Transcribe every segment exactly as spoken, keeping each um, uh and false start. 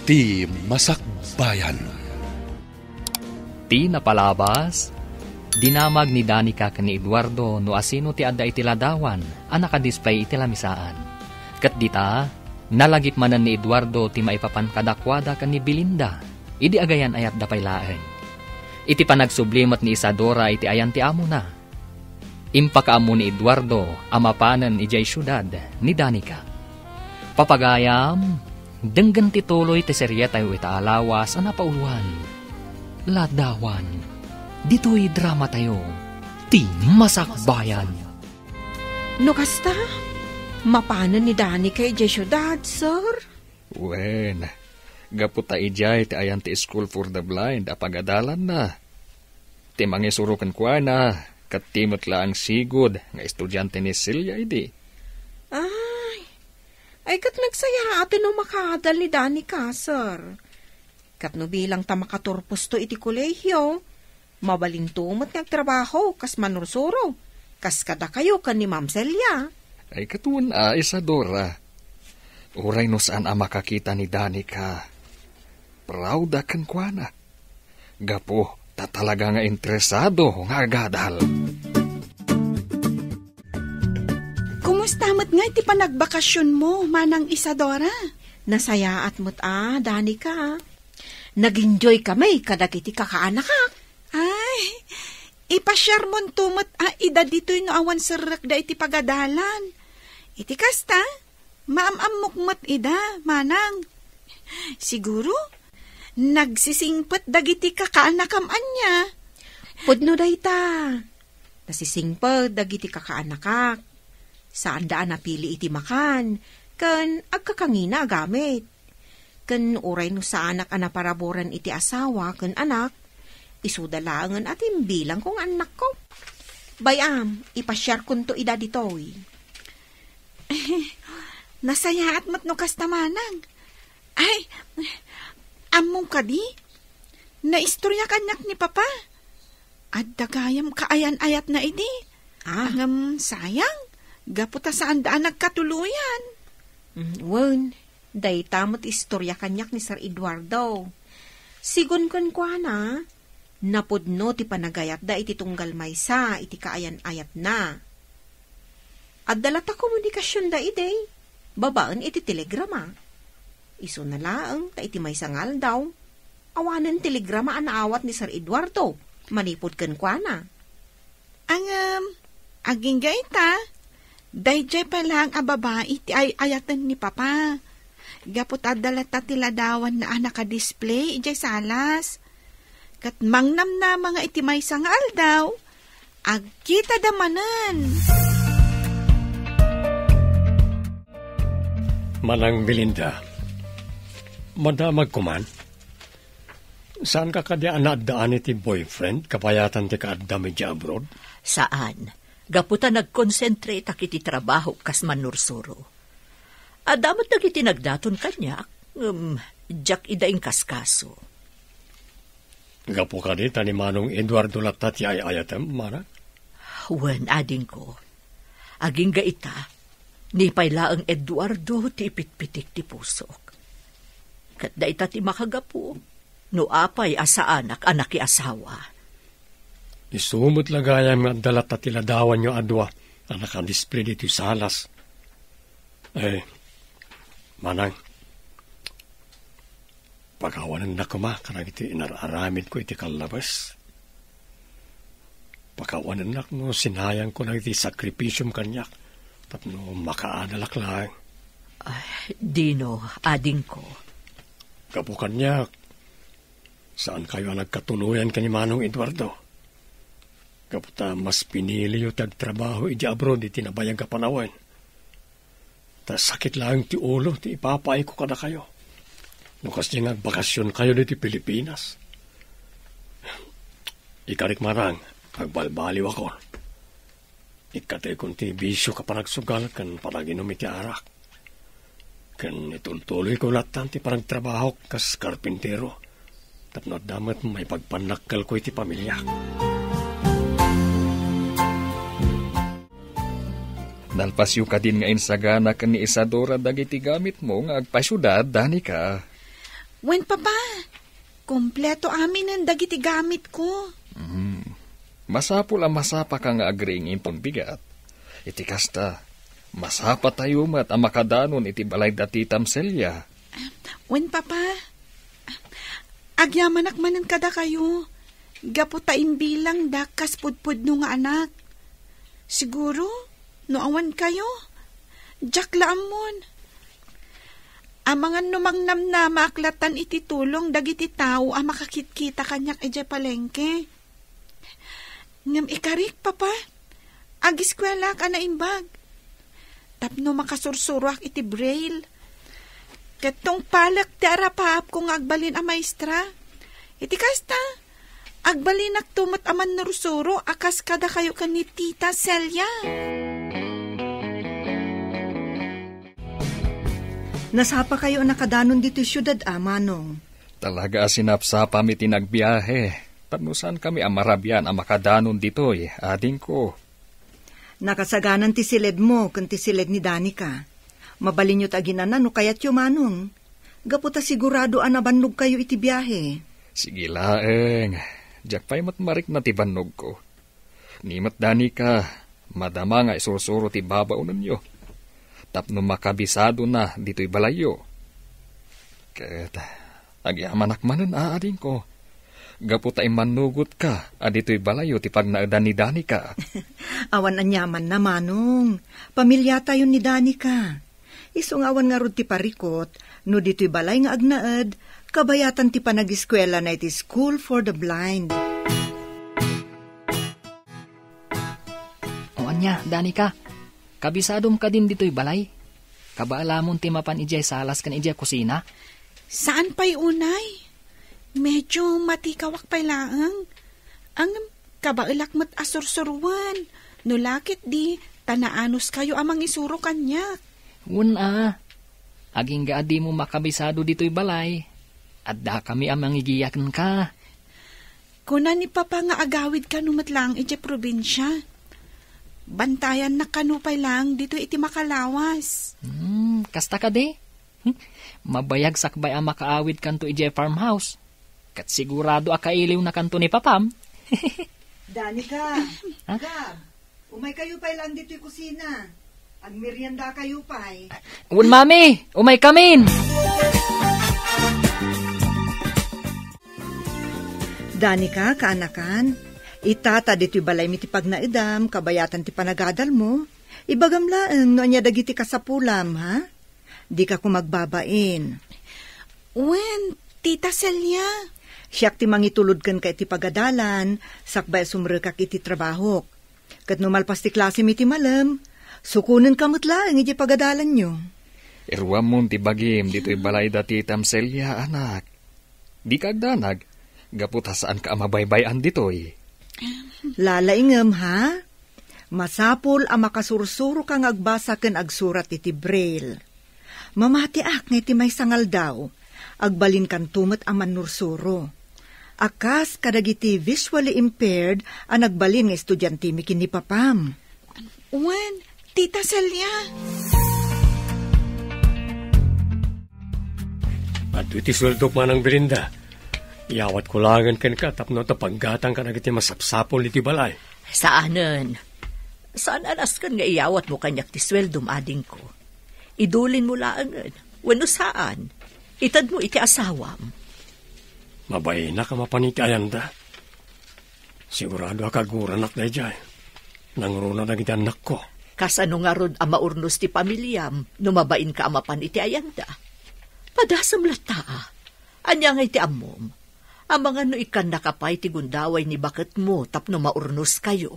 Ti Masakbayan. Ti napalabas, dinamag ni Danica ken ni Eduardo no asino ti adda iti ladawan a nakadisplay iti lamisaan. Ket dita, nalagip manen ni Eduardo ti maipapan kadakuada ken ni Belinda idi agayan-ayatda pay laeng. Iti panagsubli met ni Isadora iti ayan ti amona, impakaammo ni Eduardo a mapanen idiay siudad ni Danica. Papagayam, denggen ti tuloy ti serietayo ita a lawas a napauloan. Ladawan, ditoy dramatayo, Ti Masakbayan. No kasta, mapanen ni Danica idiay siudad, sir? Wen, gapu ta idiay ti ayan ti School for the Blind a pagadalanna. Ti mangisuro kenkuana, ket ti met laeng sigud nga estudiante ni Celia idi. Ay, ay, ket nagsayaat no makadal ni Danica, sir. Ket no bilang ta makaturposto iti kolehiyo, mabalinto met nga agtrabaho kas manursuro, kas kadakayo ken ni Ma'am Celia. Ay, ket wen a, Isadora. Uray no saan a makakita ni Danica, proud a kenkuana. Gapu ta talaga nga interesado nga agadal. Kumusta met ngay ti panagbakasionmo, Manang Isadora? Nasayaat met a, Danica. Nag-enjoy kami kadagiti kakaanakak. Ay, ipasiarmonto met a ida ditoy no awan serrekda iti pagadalan. Iti kasta, maam-ammok met ida, Manang. Siguro, nagsisingpet dagiti kakaanakam ania? Pudno dayta. Nasisingpet dagiti kakaanakak. Saanda a napili iti makan, ken agkakangina a gamit. Ken uray no saanak a naparaburen iti asawa ken anak, isuda laengen a timbilangko nga annakko. Bay-am, ipasiarkonto ida ditoy. Nasayaat met no kasta, Manang. Ay, ammom kadi? Naistorya kaniak ni Papa. Adda gayam kaayan-ayatna idi. Ah. Ngem sayang, gapu ta saanda a nagkatuloyan. Mm, wen, dayta met istorya kaniak ni Sir Eduardo. Sigun kenkuana, napudno ti panagayatda iti tunggal maysa iti kaayan-ayatna. Adda latta komunikasionda idi, babaen iti telegrama. Isuna laeng ta iti maysa nga aldaw, awanen telegrama a naawat ni Sir Eduardo manipud kenkuana. Ngem, agingga ita, daydiay pay laeng a babai ti ay-ayaten ni Papa. Gapu ta adda latta ti ladawanna a nakadisplay idiay salas. Ket mangnamnama nga iti maysa nga aldaw, agkitada manen. Manang Belinda, madamagko man. Saanka kadi a naaddaan iti boyfriend kabayatan ti kaaddam idiay abroad? Saan. Gapu ta nagkonsentretak iti trabaho kas mannursuro. Adda met dagiti nagdaton kaniak, ngem diak ida inkaskaso. Gapu kadi ta ni Manong Eduardo latta ti ay-ayatem, Manang? Wen, adingko. Agingga ita, ni pay laeng Eduardo ti ipitpitik ti pusok. Ket dayta ti makagapu no apay a saanak a nakiasawa. Isu met la gayam nga adda latta ti ladawanyo a dua a nakadisplay ditoy salas. Eh, Manang, pakawanennak koma kadagiti inar-aramidko iti kallabes. Pakawanennak no sinayangko dagiti sakripisiom kaniak tapno makaadalak laeng. Ay, dino, adingko. Gapu kaniak, saankayo a nagkatuloyan ken ni Manong Eduardo. Gapu ta mas piniliyo ti agtrabaho idiay abroad iti nabayag a panawen. Ta sakit laeng ti ulo ti ipapaayko kadakayo. No kasdi nga agbakasionkayo ditoy Pilipinas. Ikarik, Manang, agbalbaliwakon. Ikkatekon ti bisio a panagsugal ken panaginum iti arak. Ken itultuloyko lattan ti panagtrabahok kas karpintero tapno adda met maipagpannakkelko iti pamiliak. Nalpasyo kadin nga insagana ken ni Isadora dagiti gamitmo nga agpasiudad, Danica? Wen, Papa, kompleto aminen dagiti gamitko. Mhm. Masapul a masapaka nga agriing inton bigat. Iti kasta, masapatayo met a makadanon iti balay da Titam Celia. Wen, Papa, agyamanak manen kadakayo, gapu ta imbilangdak kas pudpudno nga anak. Siguro, no awan kayo, diak la ammon. Amangan no mangnamnamaak latan iti tulong dagiti tao a makakitkita kaniak idiay palengke. Ngem ikarik, Papa, agiskuelaak a naimbag. Tapno makasursuroak iti braille. Ket tungpalek ti arapaapko nga agbalin a maestra. Iti kasta, agbalinakto met a mannursuro a kas kadakayo ken ni Tita Celia. Nasapakayo a nakadanon ditoy siudad a, Manong? Talaga a sinapsapami ti nagbiahe, tapno saankami a marabian a makadanon ditoy, adingko. Nakasaganan ti siledmo ken ti siled ni Danica. Mabalinyo ti aginana no kayatyo, Manong. Gapu ta sigurado a nabannogkayo iti biahe. Sige laeng. Diak pay met marikna ti bannogko. Ni met Danica, madama nga isursuro ti babaonenyo tapno makabisadona ditoy balayyo. Ket agyamanak manen, adingko, gapu ta immannugotka a ditoy balayyo ti pagnaedan ni Danica. Awan aniamanna, Manong. Pamiliatayon ni Danica. Isu nga awan ngarud ti parikot, no ditoy balay nga agnaed, kabayatan ti panagiskuelana iti School for the Blind. O ania, Danica, kabisadom kadin ditoy balay? Kabaalamon ti mapan idiay salas ken idiay kusina? Saan pay unay. Medyo matikawak pay laeng. Ngem kabaelak met a sursuroen. No la ketdi, ta naanuskayo a mangisuro kaniak. Wen a, agingga a dimo makabisado ditoy balay. Addakami a mangigiya kenka. Kuna ni Papa nga agawid kano met laeng idiay probinsia. Bantayannak kano pay laeng ditoy iti makalawas. Hmm, kasta kadi? Hmm, mabayag sakbay a makaawid kanto idiay farmhouse. Ket sigurado a kailiwna kanto ni Papam. Danica, Ha? Gab, umay kayo pay laeng ditoy kusina. Agmerienda kayo pay. Wen, Mami, umay kamin. Danica, kaanakan, ita ta ditoy balaymi ti pagnaedam, kabayatan ti panagadalmo. Ibagam laeng no ania dagiti kasapulam, ha? Dika koma agbabain. Wen, Tita Celia. Siak ti mangitulod kenka iti pagadalan, sakbay a sumrekak iti trabahok. Ket no malpas ti klasem iti malem, sukonenka met laeng iti pagadalanyo. Iruammon ti bagim ditoy balay da Titam Celia, anak. Dika agdanag, gapu ta saanka a mabaybay-an ditoy. Lalaingem, ha? Masapul a makasursuroka nga agbasa ken agsurat iti braille. Mamatiak nga iti maysa nga aldaw, agbalinkanto met a mannursuro. A kas kadagiti visually impaired a nagbalin nga estudiantemi ken ni Papam. Wen, Tita Celia. Adtoy ti sueldok, Manang Belinda. Iyawatko laengen kenka tapno ta paggatangka dagiti masapsapul iti balay. Saanen. Saan a nasken nga iyawatmo kaniak ti sueldom, adingko. Idulinmo laengen, wenno saan, itedmo iti asawam. Mabainak a mapan iti ayanda. Sigurado a kaguranak daydiay. Nangruna dagiti annakko. Kasano ngarud a maurnos ti pamiliam no mabainka a mapan iti ayanda? Padasem latta, a. Ania ngay ti ammom? Amangan no ikkannaka pay ti gundaway ni baketmo tapno maurnoskayo.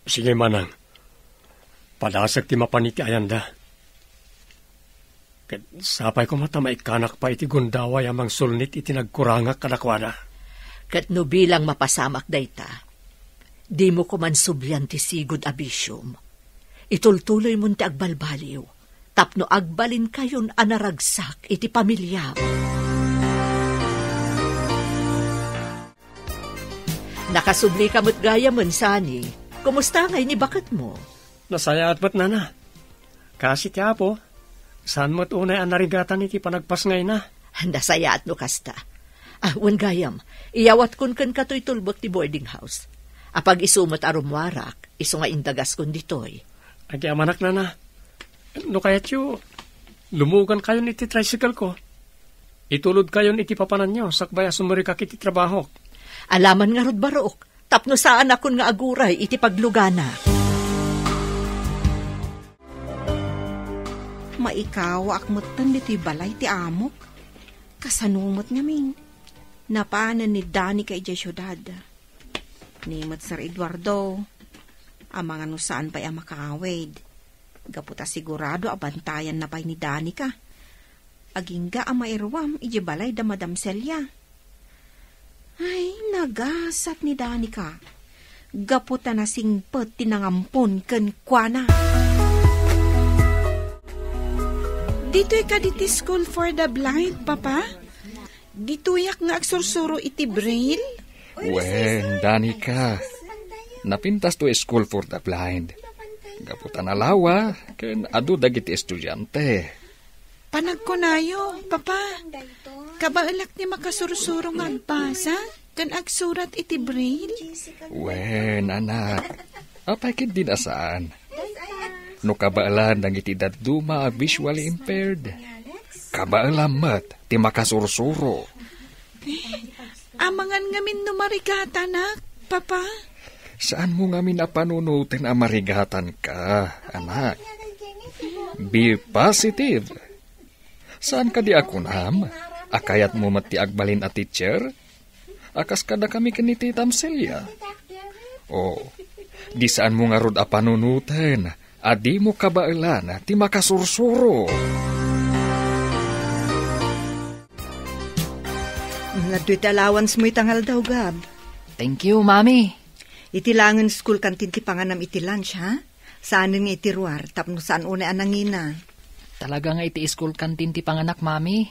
Sige, Manang. Padasek ti mapan iti ayanda. Ket sapay koma ta maikkanak pay iti gundaway a mangsulnit iti nagkurangak kadakuada. Ket no bilang mapasamak dayta, dimo koman sublian ti sigud a bisiom. Itultuloymon ti agbalbaliw, tapno agbalinkayon a naragsak iti pamiliam. Nakasublika met gayamen, Sunny. Kumusta ngay ni baketmo? Nasayaat met, Nana. Kaasi ti Apo, Saan met unay a narigatan iti panagpasngayna? Nasayaat no kasta. Ah, wen gayam, iyawatkon kenka toy tulbek ti boarding house. Apag-isu met a rummuarak, isu nga indagaskon ditoy. Agyamanak, nana. No kayatyo, lumugankayon iti tricycle ko. Itulodkayon iti papananyo, sakbay a sumurikak iti trabahok. Alaman ngarud, barok, tapno saanakon nga aguray iti paglugana. Maikawaak metten ditoy balay ti amok. Kasano met ngamin? Napanen ni Danica idiay siudad. Ni met Sir Eduardo, amangan no saan pay a makaawid. Gapu ta sigurado a bantayanna pay ni Danica. Agingga a mairuam idiay balay da Madam Celia. Ay, nagasat ni Danica. Gapu ta nasingpet ti nangampon kenkuana. Ditoy kadi ti School for the Blind, Papa? Ditoyak nga agsursuro iti braille? Wen, Danica. Napintas to School for the Blind. Gapu ta nalawa, ken adu dagiti estudiante. Panagkunayo, Papa. Kabaelak ti makasursuro nga agbasa ken agsurat iti braille? Wen, anak. Apay ketdi a saan? No kabaelan dagiti dadduma a visually impaired, kabaelan met ti makasursuro. Amangan ngamin no marigatanak, Papa? Saanmo ngamin a panunoten a marigatanka, anak. Be positive. Saan kadi a kunam a kayatmo met ti agbalin a teacher? A kas kadakami ken ni Titam Celia? O, di saanmo ngarud a panunoten a dimo kabaelan ti makasursuro. Adtoy ti allowance mo ita nga aldaw, Gab. Thank you, Mami. Iti laengen school canteen ti panganam iti lunch, ha? Saanen nga iti ruar, tapno saan unay a nangina. Talaga nga iti school canteen ti panganak, Mami.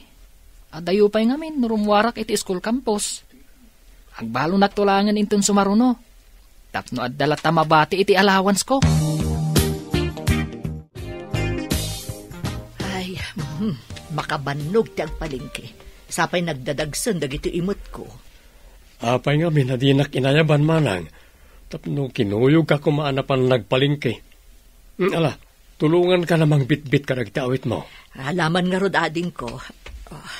Adayo pay ngamin no rummuarak iti school campus. Agbalonakto laengen inton sumaruno. Tapno adda latta mabati iti allowance ko. Ay, hmm, makabannog ti agpalengke. Sapay nagdadagsen dagiti imetko. Apay ngamin a dinak inayaban, manang, tapno kinuyogka koma a napan nagpalengke. Hmm, ala, tulonganka la mangbitbit kadagiti awitmo. Alaman ngarud, adingko. Oh.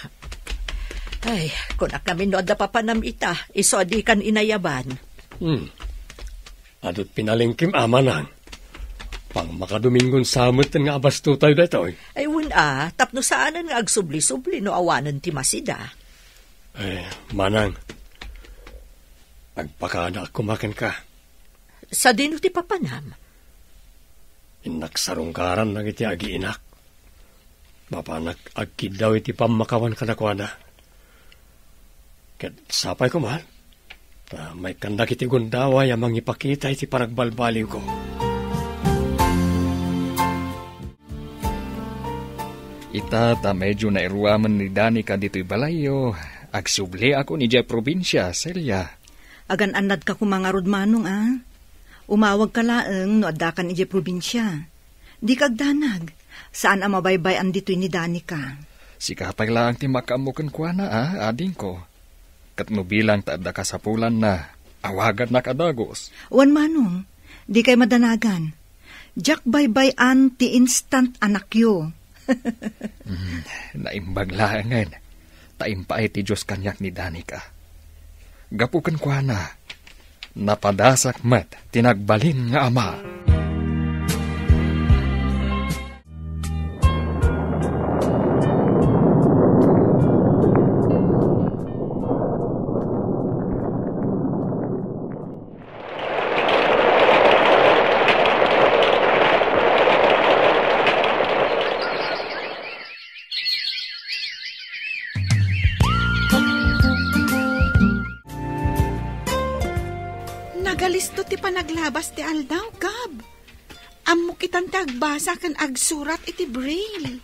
Ay, kunak ngamin no adda papanam ita, isu a dikan inayaban. Hmm. Adu't pinalengkem, manang. Pangmakadomingon sa metten nga abastotayo daytoy. Ay, wen a, tapno saanen nga agsubli-subli no awanen ti masida. Eh, manang, agpakadaak koma kenka. Sadino ti papanam? Innak sarungkaran dagiti agiinak. Mapanak agkiddaw iti pammakawan kadakuada. Ket sapay koma, ta maikkan dagiti gundaway a mangipakita iti panagbalbaliwko. Ita ta medio nairuamen ni Danica ditoy balayyo, agsubliakon idiay probinsia, Celia. Agan-annadka koma ngarud, manong, a? Umawagka laeng no addakan idiay probinsia. Dika agdanag. Saan a mabaybay-an ditoy ni Danica. Sika pay laeng ti makaammo kenkuana, a, adingko. Ket no bilang ta adda kasapulanna, awagannak a dagus. Wen, manong, dikay madanagan. Diak baybay-an ti instant anakyo. Hmm, naimbag laengen ta impaay ti Dios kaniak ni Danica. Gapu kenkuana, napadasak met ti nagbalin nga ama. Nagalisto ti panaglabas ti aldaw, Gab. Ammok itan ti agbasa ken agsurat iti braille.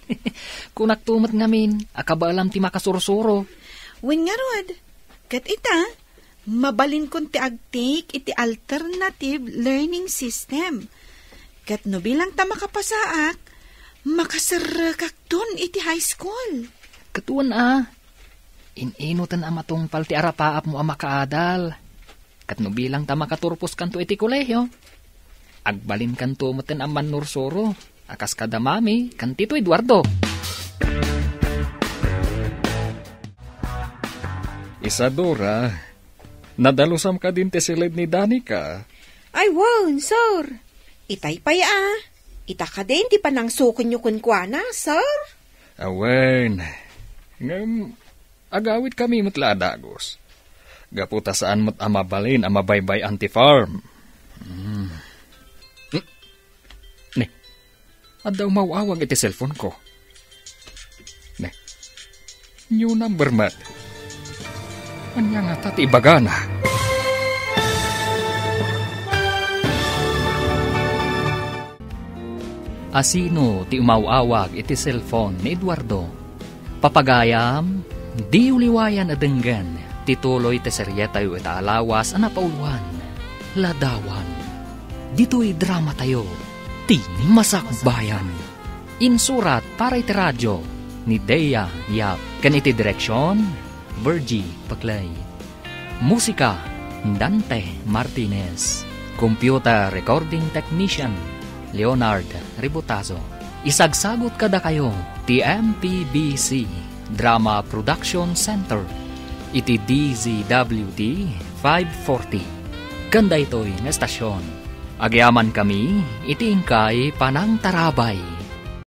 Kunakto met ngamin a kabaelam ti makasursuro. Wen ngarud, ket ita, mabalinkon ti agtake iti alternative learning system. Ket no bilang ta makapasaak, Makaserrekakton iti high school. Ket wen a, in-inoten a matungpal ti arapaapmo a makaadal. Ket no bilang ta makaturposkanto iti kolehio, agbalinkanto metten a mannursuro a kas kada Mami ken Tito Eduardo. Isadora, nadalusam kadin ti siled ni Danica? Ay, wen, sir. Itay pay a. Ita kadin ti panangsukenyo kenkuana, sir? Awen. Ngem, agawidkami met la a dagus. Gapu ta saan met a mabalin a mabaybay-an ti farm. Hmm. Hmm. Ne, adda umaw-awag iti cellphone ko. Ne, new number met. Ania ngata ti ibagana? Asino ti umaw-awag iti cellphone ni Eduardo? Papagayam, diyo liwayan a denggen ti tuloy ti serietayo ita a lawas a napauloan, Ladawan. Ditoy dramatayo, ti Masakbayan. Insurat para iti radio ni Dea Yap ken iti direksion, Virgie Paclay. Musika, Dante Martinez. Computer recording technician, Leonard Ributazo. Isagsagut kadakayo ti M P B C Drama Production Center iti D Z W T five forty. Ken daytoy nga estasion, agyamankami iti inkay panangtarabay.